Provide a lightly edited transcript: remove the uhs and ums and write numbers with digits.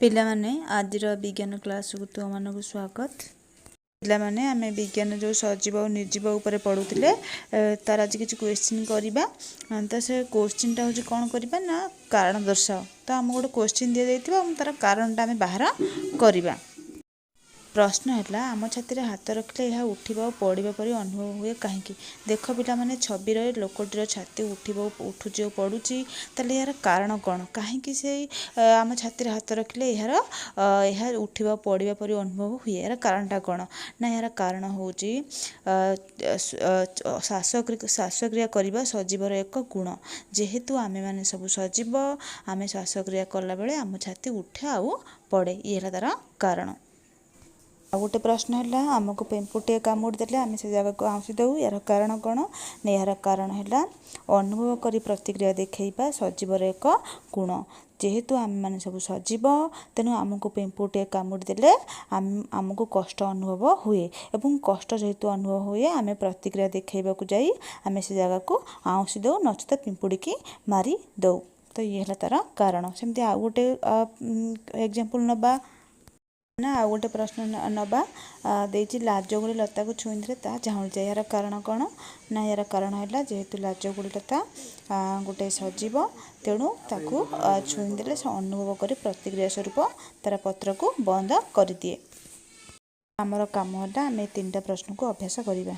ପିଲାମାନେ, ଆଜିର ବିଜ୍ଞାନ କ୍ଲାସକୁ ତୁମମାନଙ୍କୁ ସ୍ୱାଗତ। ପିଲାମାନେ, ଆମେ ବିଜ୍ଞାନ ଯେଉଁ ସଜୀବ ଓ ନିର୍ଜୀବ ଉପରେ ପଢ଼ୁଥିଲେ, ତାର ଆଜି କିଛି କ୍ୱେଶ୍ଚିନ୍ କରିବା। ତ ସେ କ୍ୱେଶ୍ଚିନ୍ଟା ହେଉଛି କ'ଣ କରିବା ନା କାରଣ ଦର୍ଶାଅ। ତ ଆମକୁ ଗୋଟେ କ୍ୱେଶ୍ଚିନ୍ ଦିଆଯାଇଥିବ ଏବଂ ତାର କାରଣଟା ଆମେ ବାହାର କରିବା। ପ୍ରଶ୍ନ ହେଲା, ଆମ ଛାତିରେ ହାତ ରଖିଲେ ଏହା ଉଠିବା ଓ ପଡ଼ିବା ପରି ଅନୁଭବ ହୁଏ କାହିଁକି? ଦେଖ ପିଲାମାନେ, ଛବିରେ ଲୋକଟିର ଛାତି ଉଠିବ, ଉଠୁଛି ଓ ପଡ଼ୁଛି। ତାହେଲେ ଏହାର କାରଣ କ'ଣ? କାହିଁକି ସେଇ ଆମ ଛାତିରେ ହାତ ରଖିଲେ ଏହା ଉଠିବା ପଡ଼ିବା ପରି ଅନୁଭବ ହୁଏ? ଏହାର କାରଣଟା କ'ଣ ନା ଏହାର କାରଣ ହେଉଛି ଶ୍ୱାସକ୍ରିୟା କରିବା ସଜୀବର ଏକ ଗୁଣ। ଯେହେତୁ ଆମେମାନେ ସବୁ ସଜୀବ, ଆମେ ଶ୍ୱାସକ୍ରିୟା କଲାବେଳେ ଆମ ଛାତି ଉଠେ ଆଉ ପଡ଼େ। ଇଏ ହେଲା ତା'ର କାରଣ। ଆଉ ଗୋଟେ ପ୍ରଶ୍ନ ହେଲା, ଆମକୁ ପିମ୍ପୁଡ଼ିଟିଏ କାମୁଡ଼ି ଦେଲେ ଆମେ ସେ ଜାଗାକୁ ଆଉଁସି ଦେଉ। ଏହାର କାରଣ କ'ଣ ନା ଏହାର କାରଣ ହେଲା ଅନୁଭବ କରି ପ୍ରତିକ୍ରିୟା ଦେଖାଇବା ସଜୀବର ଏକ ଗୁଣ। ଯେହେତୁ ଆମେମାନେ ସବୁ ସଜୀବ, ତେଣୁ ଆମକୁ ପିମ୍ପୁଡ଼ିଟିଏ କାମୁଡ଼ି ଦେଲେ ଆମକୁ କଷ୍ଟ ଅନୁଭବ ହୁଏ ଏବଂ କଷ୍ଟ ଯେହେତୁ ଅନୁଭବ ହୁଏ, ଆମେ ପ୍ରତିକ୍ରିୟା ଦେଖାଇବାକୁ ଯାଇ ଆମେ ସେ ଜାଗାକୁ ଆଉଁସି ଦେଉ ନଚେତ ପିମ୍ପୁଡ଼ିକି ମାରି ଦେଉ। ତ ଇଏ ହେଲା ତା'ର କାରଣ। ସେମିତି ଆଉ ଗୋଟେ ଏକ୍ଜାମ୍ପଲ୍ ନେବା ନା ଆଉ ଗୋଟେ ପ୍ରଶ୍ନ ନେବା। ଦେଇଛି, ଲାଜକୁଳି ଲତାକୁ ଛୁଇଁ ଦେଲେ ତାହା ଝାଉଁଳି ଯାଏ। ଏହାର କାରଣ କ'ଣ ନା ଏହାର କାରଣ ହେଲା ଯେହେତୁ ଲାଜକୁଳି ଲତା ଗୋଟେ ସଜୀବ, ତେଣୁ ତାକୁ ଛୁଇଁ ଦେଲେ ସେ ଅନୁଭବ କରି ପ୍ରତିକ୍ରିୟା ସ୍ୱରୂପ ତା'ର ପତ୍ରକୁ ବନ୍ଦ କରିଦିଏ। ଆମର କାମ ହେଲା ଆମେ ତିନିଟା ପ୍ରଶ୍ନକୁ ଅଭ୍ୟାସ କରିବା।